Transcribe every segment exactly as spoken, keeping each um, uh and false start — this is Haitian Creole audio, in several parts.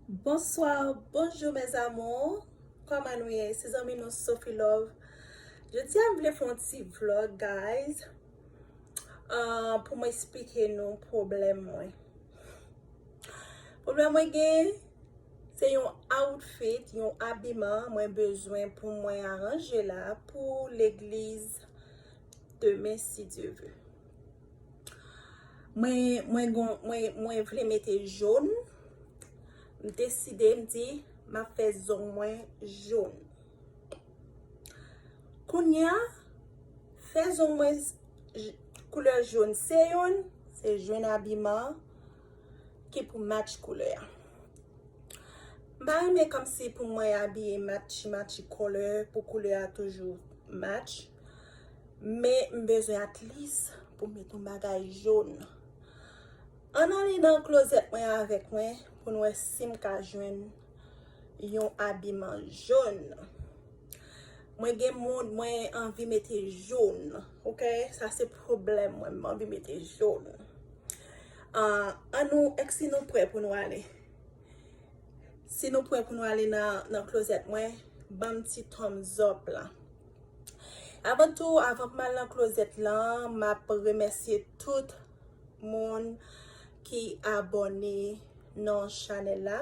Bonsoir, bonjour mes amours. Kòman nou ye? Se zanmi nou Sophie Love. Jodi a m vle fè yon ti vlog, guys. Ah, pou mwen eksplike nou pwoblèm mwen. Pwoblèm mwen gen, se yon outfit, yon abiman mwen bezwen pou mwen aranje la pou legliz demen, si Dye vle. Mwen, mwen, gon- mwen, mwen vle mete jòn. M deside, m di, m ap fè zong mwen jòn. Kounye a, fè zong mwen j- koulè jòn se youn, se jwenn abiman ki pou match koulè a. M pa renmen kòmsi pou mwen abiye matchy matchy color, pou koulè a toujou match. Men m bezwen at least pou m met yon bagay jòn. Ann ale nan klozèt mwen avèk mwen pou n wè si m ka jwenn yon abiman jòn. Mwen gen moun, mwen anvi mete jòn, ok? Sa se pwoblèm mwen, m anvi mete jòn. Ah, ann nou, èske nou prè pou nou ale? Si nou prè pou nou ale nan, nan klozèt mwen, ban m ti thumbs up la. Avan tou, avan m al nan klozèt lan, m ap remèsye tout moun ki abòne nan chanèl la.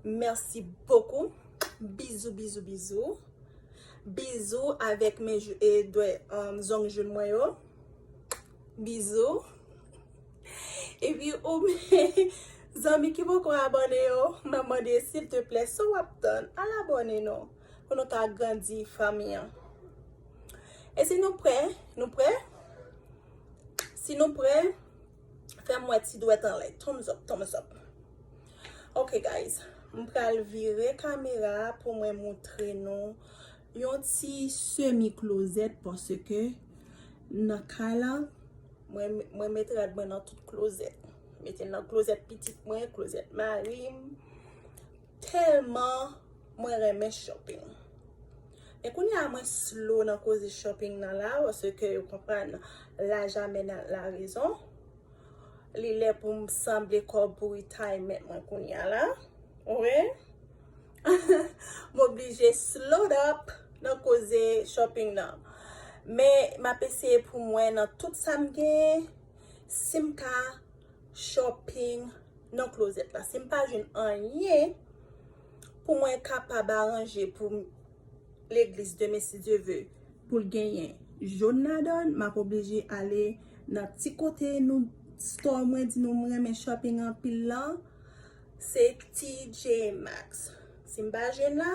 Mèsi bokou. Bizou, bizou, bizou. Bizou avèk men jou- e dwèt, um, zong jòn mwen yo. Bizou. Epi ou menm, zanmi ki poko abòne yo, m ap mande, silteplè, sa w ap tann? Al abòne non, pou nou ka grandi fanmi an. E si nou prè, nou prè? Si nou prè, fè m wè ti dwèt anlè. Thumbs up, thumbs up. Ok, guys. M pral vire kamera pou mwen moutre nou yon ti semi klozèt, paske nan kay la, mwen, mwen met rad mwen nan tout klozèt. Mete l nan klozèt pitit mwen, klozèt mari m. Tèlman mwen renmen shopping. Men kounye a mwen slow nan koze shopping nan la, paske ou konprann, l'âge amène la raison. Li lè pou m sanble kòb pou retirement mwen kounye a la. Wi. M oblije slow up nan koze shopping nan. Men m ap eseye pou m wè nan tout sa m genyen, si m ka shopping nan klozèt la. Si m pa jwenn anyen pou mwen kapab aranje pou m- legliz demen, si Dye vle, pou l genyen jòn ladan l, m ap oblije ale nan ti kote nou, store mwen di nou m renmen shopping anpil lan, se T J Maxx. Si m pa jwenn la,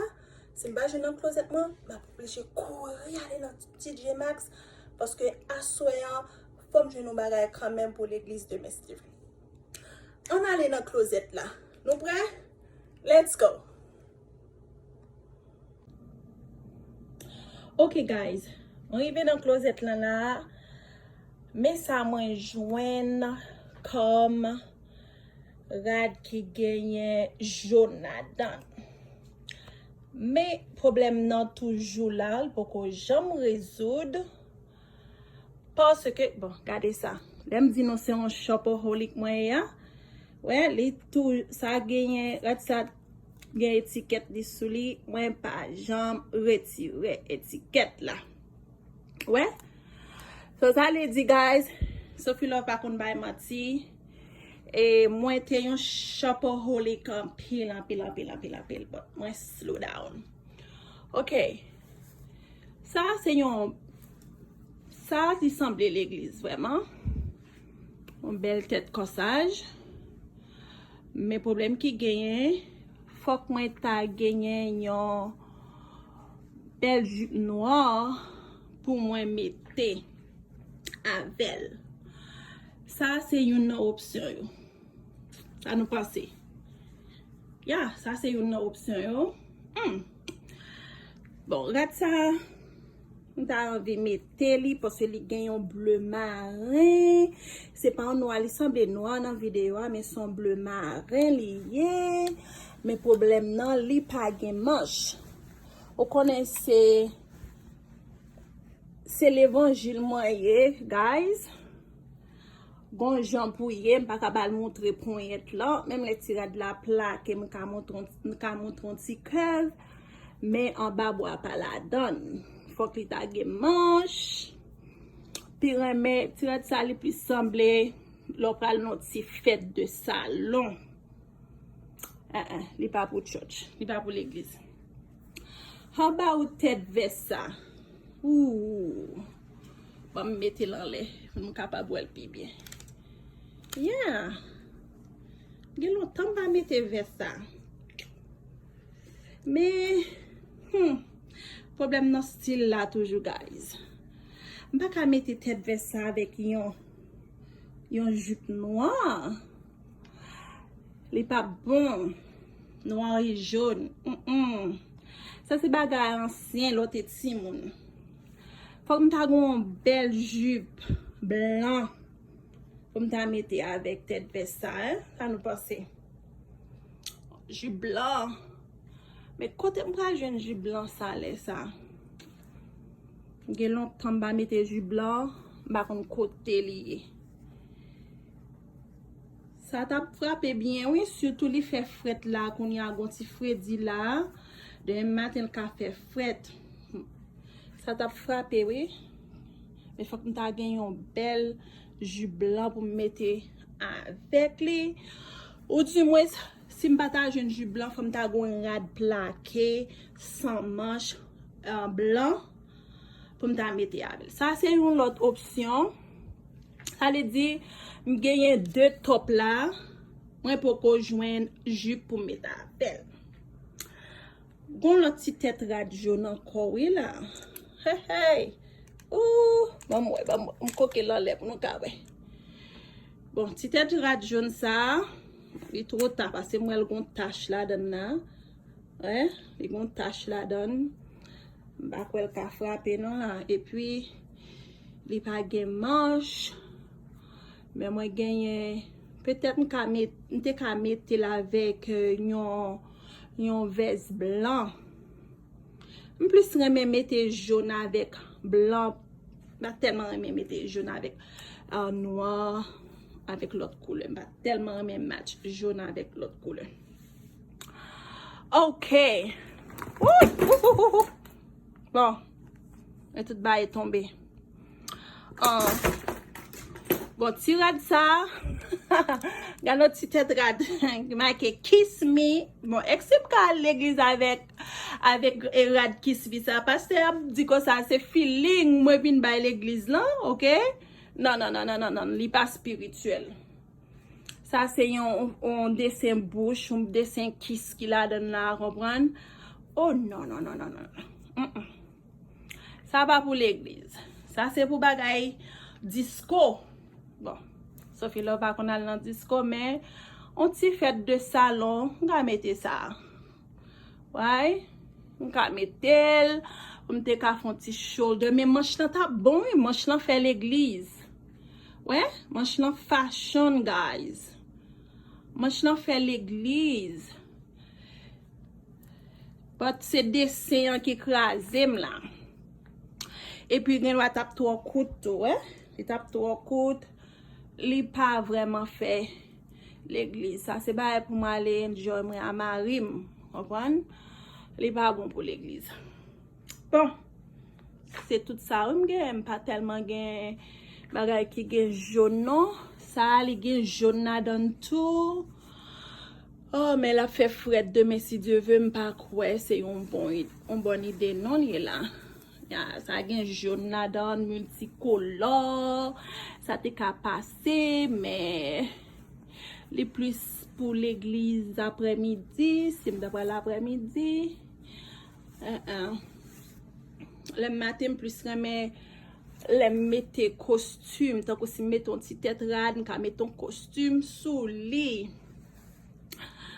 si m pa jwenn nan klozèt mwen, m ap oblije kouri ale nan T J Maxx, paske aswè an, fò m jwenn yon bagay kanmenm pou legliz demen, si Dye vle. Ann ale nan klozèt la. Nou prè? Let's go! Ok, guys. Mwen rive nan klozèt lan la. Men sa mwen jwenn kòm rad ki genyen jòn ladan. Men pwoblèm nan toujou la, l poko janm rezoud. Paske, bon, gade sa. Lè m di nou se yon shopaholic mwen ye a, wè, li tou, sa genyen, rad sa gen etikèt li sou li, mwen pa janm retire etikèt la. Wè? So, sa vle di, guys, Sophie Love pa konn bay manti. E mwen te yon shopaholic anpil, anpil, anpil, anpil, anpil. But mwen slow down. Ok. Sa se yon, sa li sanble legliz vrèman. Yon bèl tèt kòsaj. Men pwoblèm ki genyen, fòk mwen ta genyen yon bèl jip nwa pou mwen mete avè l. Sa se youn nan opsyon yo. Sa nou panse? Ya, sa se youn nan opsyon yo. Hmm. Bon, rad sa, m ta anvi mete li paske li gen yon ble maren. Se pa yon nwa, li sanble nwa nan videyo a, men se yon ble maren li ye. Men pwoblèm nan, li pa gen manch. Ou konnen se, se levanjil mwen ye, guys. Gon jan pou ye, m pa ka ba l montre ponyèt lan. Menm lè ti rad la plake, m ka montre, m ka montre yon ti kèv. Men anba bwa pa ladan l. Fòk li ta gen manch. Pi renmen, ti rad sa li plis sanble lè w pral nan ti fèt de salon. En, en, li pa pou church, li pa pou legliz. Anba ou tèt vès sa. Ooh. Ban m mete l anlè pou m kapab wè l pi byen. Yeah. Gen lontan m pa mete vès sa. Men, hmm, pwoblèm nan stil la toujou, guys. M pa ka mete tèt vès sa avèk yon, yon jip nwa. Li p ap bon. Nwa e jòn. Mm-mm. Sa se bagay ansyen lè w te timoun. Fòk m ta gen yon bèl jip blan pou m ta mete avèk tèt vès sa, en? Sa nou panse? Jip blan. Men kote m pral jwenn jip blan sa lè sa? Gen lontan m pa mete jip blan, m pa konn kote li ye. Sa t ap frape byen, wi, sitou li fè frèt la, kounye a gon ti fredi la. Demen maten, l ka fè frèt. Sa t ap frape, wi. Men fòk m ta gen yon bèl ji blan pou m mete avèk li. Ou dimwens, si m pa ta jwenn ji blan, fò m ta gen yon rad plake, san manch, eh, blan, pou m ta mete avè l. Sa se yon lòt opsyon. Sa vle di, m genyen de top la, mwen poko jwenn jip pou m mete avè l. Gon lòt ti tèt rad jòn ankò, wi la. Hey, hey. Ooh, ban m wè, ban m wè. M koke l anlè pou nou ka wè. Bon, ti tèt rad jòn sa, li twò ta, paske m wè l gon tach ladan l la. Wi, li gon tach ladan l. M pa kwè l ka frape non la. Epi, li pa gen manch. Men mwen genyen, petèt m ka met, m te ka mete l avèk, eh, yon, yon vès blan. M plis renmen mete jòn avèk blan. M pa tèlman renmen mete jòn avèk, ah, nwa, avèk lòt koulè. M pa tèlman renmen match jòn avèk lòt koulè. Ok. Wouy! Wou, wou, wou, wou. Bon. E tout bagay tonbe. Ah. Bon, ti rad sa. Gade yon ti tèt rad ki make Kiss Me. Bon, èske m ka al legliz avèk, avèk, eh, rad Kiss Me sa? Pastè ap di konsa se feeling mwen vin bay legliz lan, ok? Non, non, non, non, non, non, li pa espirityèl. Sa se yon, yon desen bouch, yon desen kis ki ladan l la, konprann? Oh, non, non, non, non, non. Mm-mm. Sa pa pou legliz. Sa se pou bagay disko. Bon, Sophie Love pa konn al nan disko, men yon ti fèt de salon, m ka mete sa. Why? M ka mete l, pou m te ka fè yon ti shoulder, men manch lan t ap bon, wi, manch lan fè legliz. Wè, manch lan fashion, guys. Manch lan fè legliz. But se desen an ki kraze m la. Epi gen dwa t ap twò kout tou, wè. Li t ap twò kout. Li pa vrèman fè legliz. Sa se bagay pou m ale enjoy mwen a mari m. Konprann? Li pa bon pou legliz. Bon. Se tout sa wi m gen. M pa tèlman gen bagay ki gen jòn non. Sa a, li gen jòn ladan l tou. Oh, men l ap fè frèt demen, si Dye ve, m pa kwè se yon bon, yon bòn ide non li ye la. Ya, sa gen jòn ladan, miltikolò, sa te ka pase, men li plis pou legliz aprèmidi, si m ta pral aprèmidi. En, en. Lè m maten, m plis renmen lè m mete kostim, tankou si m mete yon ti tèt rad, m ka mete yon kostim sou li.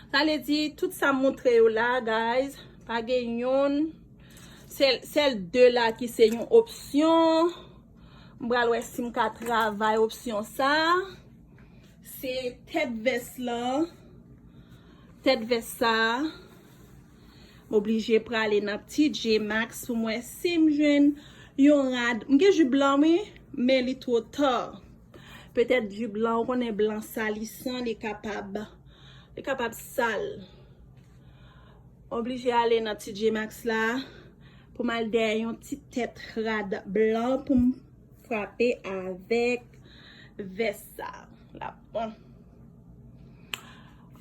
Sa vle di, tout sa m montre yo la, guys, pa gen youn. Sèl, sèl de la ki se yon opsyon. M pral wè si m ka travay opsyon sa. Se tèt vès lan. Tèt vès sa. M oblije prale nan T J Maxx pou m wè si m jwenn yon rad. M gen jip blan, wi, men li twò ta. Petèt jip lan, ou konnen blan salisan, li kapab, li kapab sal. Oblije ale nan T J Maxx la pou m al dèyè yon ti tèt rad blan pou m frape avèk vès sa. L ap bon.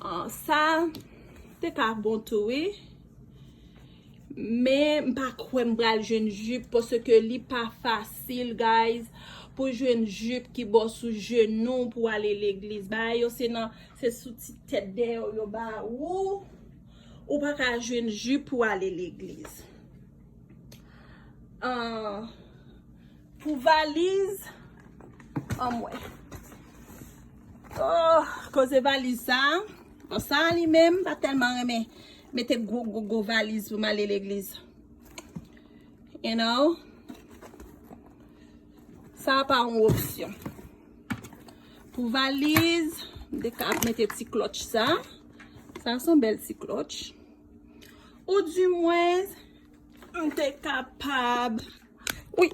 Ah, sa te ka bon tou, wi. Men m pa kwè m pral jwenn jip paske li pa fasil, guys, pou jwenn jip ki bò sou jenou pou ale legliz. Bagay yo se nan, se sou ti tèt dèyè w yo ba ou. Ou pa ka jwenn jip pou ale legliz. Ah, pou valiz, anmwey. Oh, koze valiz sa. Bon, sa li menm, m pa tèlman renmen mete gwo, gwo, gwo valiz pou m ale legliz. You know? Sa pa yon opsyon. Pou valiz, m te ka ap mete ti klòtch sa. Sa se yon bèl ti klòtch. Ou di mwen, m te kapab. Wi.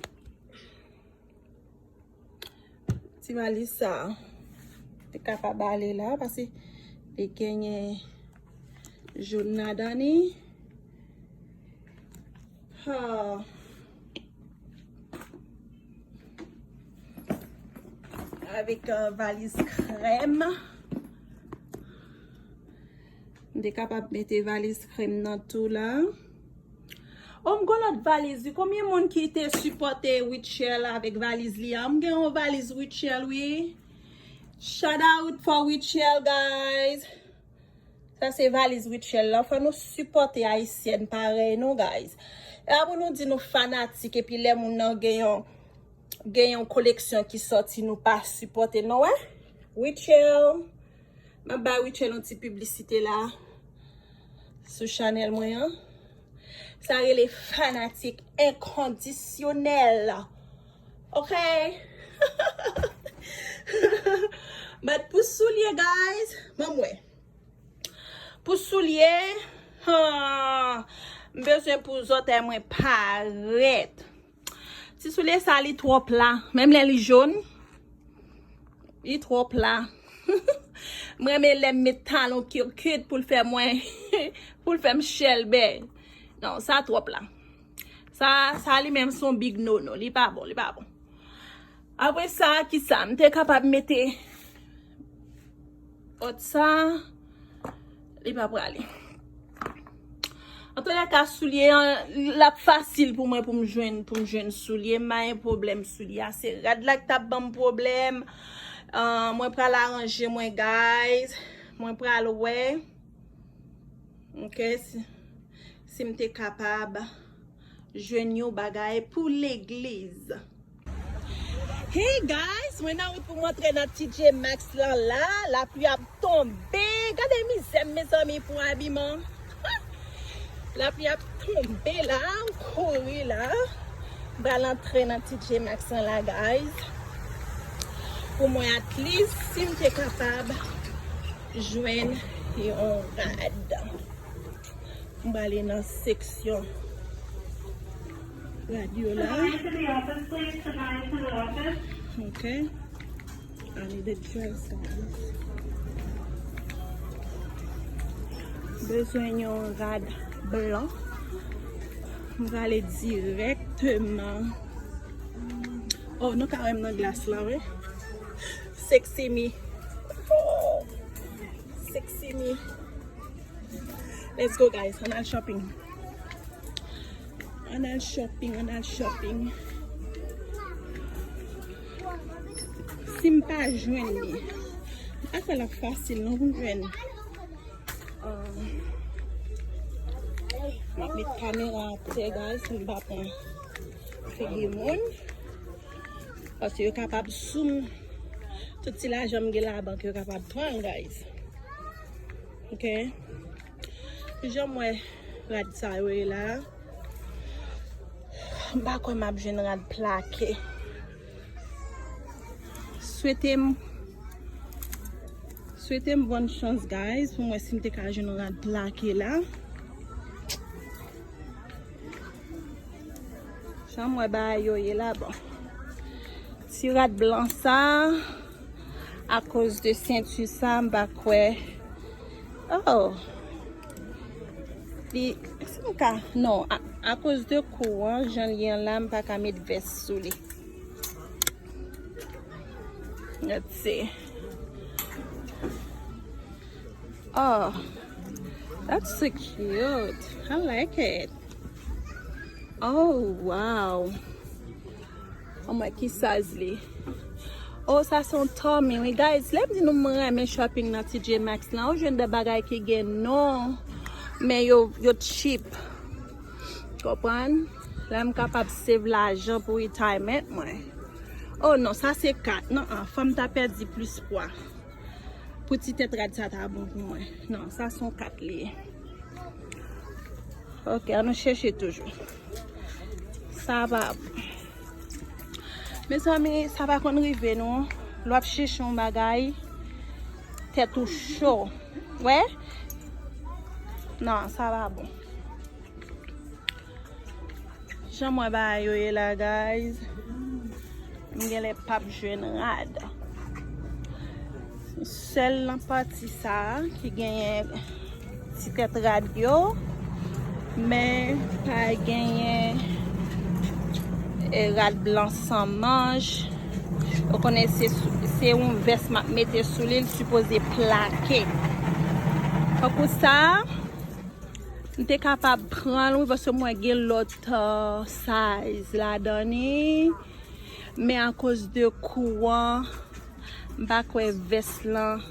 Ti valiz sa te kapab ale la, paske li genyen jòn ladan li. Ha. Avèk, euh, valiz krèm. M te kapab mete valiz krèm nan tou la. O, m gon lòt valiz, wi. Konbyen moun ki te sipòte Rutshelle avèk valiz li a? M gen yon valiz Rutshelle, wi. Shout out for Rutshelle, guys. Sa se valiz Rutshelle la. Fò nou sipòte ayisyèn parèy nou, guys. E pa pou nou di nou fanatik, epi lè moun nan gen yon, gen yon koleksyon ki sòti, nou pa sipòte, non, wè? Rutshelle. M ap bay Rutshelle yon ti piblisite la sou chanèl mwen an. Sa rele fanatik enkondisyonèl. Ok? But pou soulye, guys, ban m wè. Pou soulye, han, m bezwen pou zòtèy mwen parèt. Ti soulye sa, li twò pla. Menm lè li jòn, li twò pla. M renmen lè m met talon kirkit pou l fè mwen, pou l fè m chèlbè. Non, sa twò pla. Sa, sa li menm se yon big no no. Li pa bon, li pa bon. Apre sa, ki sa? M te kapab mete Ot sa, li pa prale. Antoulèka, soulye an, l ap fasil pou mwen pou m jwenn, pou m jwenn soulye. M pa gen pwoblèm soulye a. Se rad la k t ap ban m pwoblèm. Ah, mwen pral aranje mwen, guys. Mwen pral wè. Ok, si, si m te kapab jwenn yon bagay pou legliz. Hey guys, mwen nan wout pou m antre nan T J Maxx lan la. Lapli ap tonbe. Gade mizè m, mezanmi, pou abiman. Lapli ap tonbe la, m kouri la. M pral antre nan T J Maxx lan la, guys. Pou mwen, at least, si m te kapab jwenn yon rad. M prale nan seksyon rad yo la. Goodbye to the office, please. Goodbye to the office. Ok. I need a dress, guys. Bezwen yon rad blan. M prale dirèkteman. Oh, nou ka wè m nan glas la, wi. Sexy me. Oh, sexy me. Let's go, guys. Ann al shopping. Ann al shopping, ann al shopping. Si m pa jwenn li, m pa kwè l ap fasil non pou m jwenn. Ah, m ap met kamera atè, guys, pou m pa pran figi moun. Paske yo kapab sou m. Tout ti lajan m gen labank, yo kapab pran l, guys. Ok. Jan m wè rad sa yo ye la. M pa kwè m ap jwenn rad plake. Swete m, swete m bòn chans, guys, pou m wè si m te ka jwenn yon rad plake la. Jan m wè bagay yo ye la, bon. Ti rad blan sa, Akoz de senti sa, m pa kwè. Oh. Li, si m ka, non, a, akoz de kou an, jan l ye an la, m pa ka met vès sou li. Let's see. Oh, that's so cute. I like it. Oh, wow. Oh my, ki size li. Oh, sa se yon tummy, wi, guys. Lè m di nou mwen renmen shopping nan T J Maxx lan, ou jwenn de bagay ki gen non, men yo, yo cheap. Konprann? La m kapab save lajan pou retirement mwen. Oh non, sa se kat. Non, an, fò m ta pèdi plis pwa. Pou ti tèt rad sa ta bon pou mwen. Non, sa se yon kat li ye. Ok, an nou chèche toujou. Sa pa bon. Mezanmi, sa pa konn rive nou. Lè w ap chèche yon bagay, tèt ou cho. Wè? Non, sa pa bon. Jan m wè bagay yo ye la, guys, m genlè p ap jwenn rad. Sèl nan pati sa a ki genyen ti tèt rad yo, men pa genyen, e, rad blan san manch. Ou konnen se sou, se yon vès m ap mete sou li, l sipoze plake. Tankou sa a, m te kapab pran l, wi, paske mwen gen lòt, uh, size ladan li. Men akoz de kou an, m pa kwè vès lan,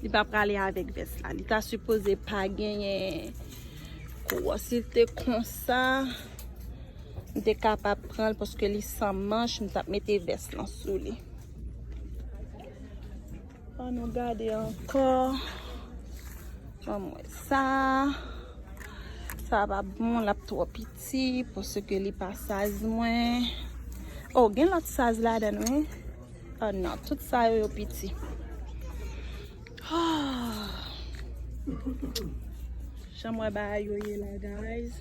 li pa prale avèk vès la. Li ta sipoze pa genyen kou an. Si l te konsa, m te kapab pran l paske li san manch, m t ap mete vès lan sou li. Ann nou gade ankò. Ban m wè sa. Sa pa bon, l ap twò piti, paske li pa size mwen. Oh, gen lòt size ladan l, wi. Oh non, tout sa yo, yo piti. Ah. Jan m wè bagay yo ye la, guys.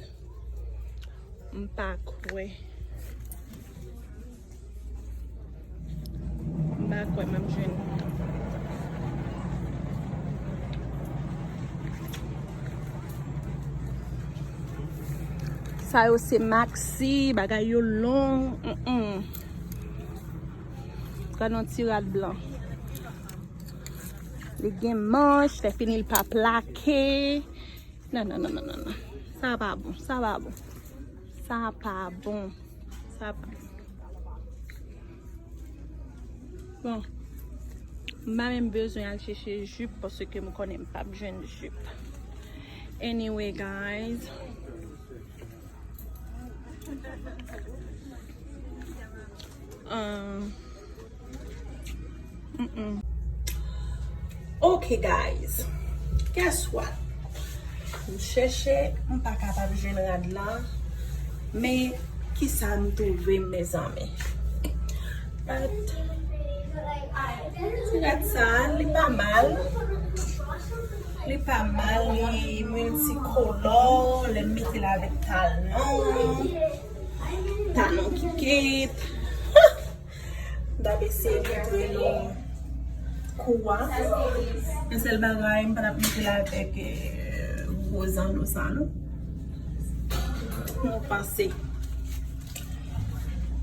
M pa kwè. M pa kwè m ap jwenn. Sa yo se maxi, bagay yo long. Mm, mm. Gad yon ti rad blan. Li gen manch, lè fini l pa plake. Non, non, non, non, non, non. Sa pa bon, sa pa bon. Sa pa bon. Sa pa bon. Bon. M pa menm bezwen al chèche jip paske m konnen m p ap jwenn jip. Anyway, guys. Um, mm-mm. Ok, guys. Guess what? M chèche, m pa kapab jwenn rad la. Men, kisa m twouve, mezanmi? But, ti rad sa, li pa mal. Li pa mal, li miltikolò, lè m mete l avèk talon. Talon ki ket. M t ap eseye montre nou kou a. Yon sèl bagay, m pa t ap mete l avèk, eh, gwo zanno sa, non. Mwen panse.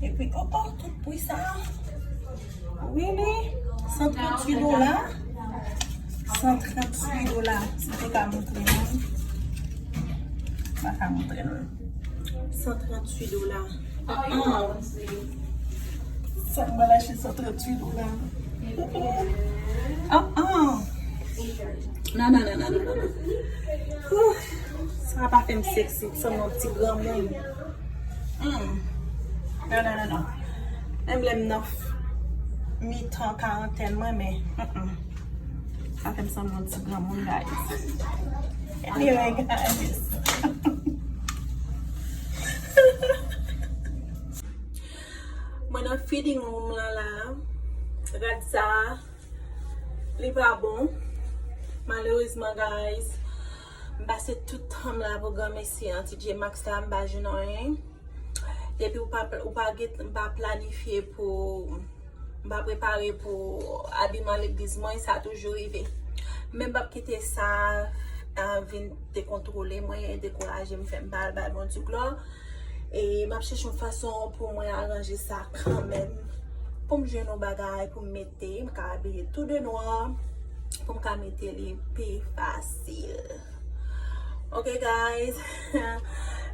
Epi, oh, oh, tout bri sa. Really? San tranntuit dola? San tranntuit dola. Si te ka montre nou. Pa ka montre nou. San tranntuit dola. Ah, ah. Sa m pral achte san tranntuit dola. Ah, ah. Non, non, non, non, non, non. Ouh. Sa pa fè m sexy, m sanm yon ti granmoun. Hmm. Non, non, non, non. Menm lè m nan f-, mitan karantèn mwen, men, mm, mm. Sa fè m sanm yon ti granmoun, guys. Anyway, guys. Mwen nan fitting room lan la. Rad sa, li pa bon. Malerezman, guys, m pase tout tan m la pou granmesi an, T J Maxx la, m pa jwenn anyen. Epi ou pa pl-, ou pa gen, m pa planifye pou M pa prepare pou abiman legliz mwen, sa toujou rive. Men m p ap kite sa a vin dekontwole mwen, dekouraje m, fè m pa al bay Bondye glwa. E m ap chèche yon fason pou mwen aranje sa kanmenm. Pou m jwenn yon bagay pou m mete, m ka abiye tou de nwa, pou m ka mete li pi fasil. Ok, guys.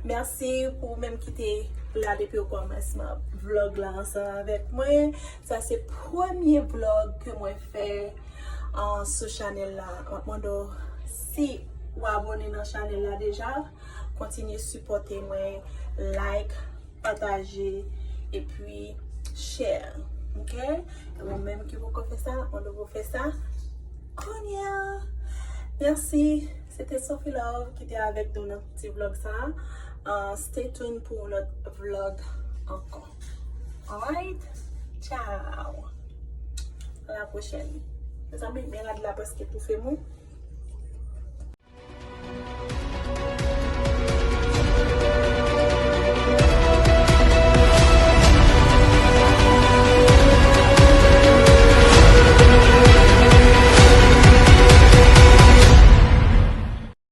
Mèsi pou menm ki te la depi okòmansman vlog la ansanm avèk mwen. Sa se premye vlog ke mwen fè uh, sou chanèl la. M ap mande w si w abone nan chanèl la deja, kontinye sipòte mwen, like, pataje, epi share. Ok? E ou menm ki poko fè sa, mande w pou fè sa kounye a. Mèsi. Se te Sophie Love ki te avèk nou nan ti vlog sa. Uh, stay tuned pou yon lòt vlog ankò. Alright? Ciao. A la pwochèn. Mezanmi, men rad la prèske toufe mwen.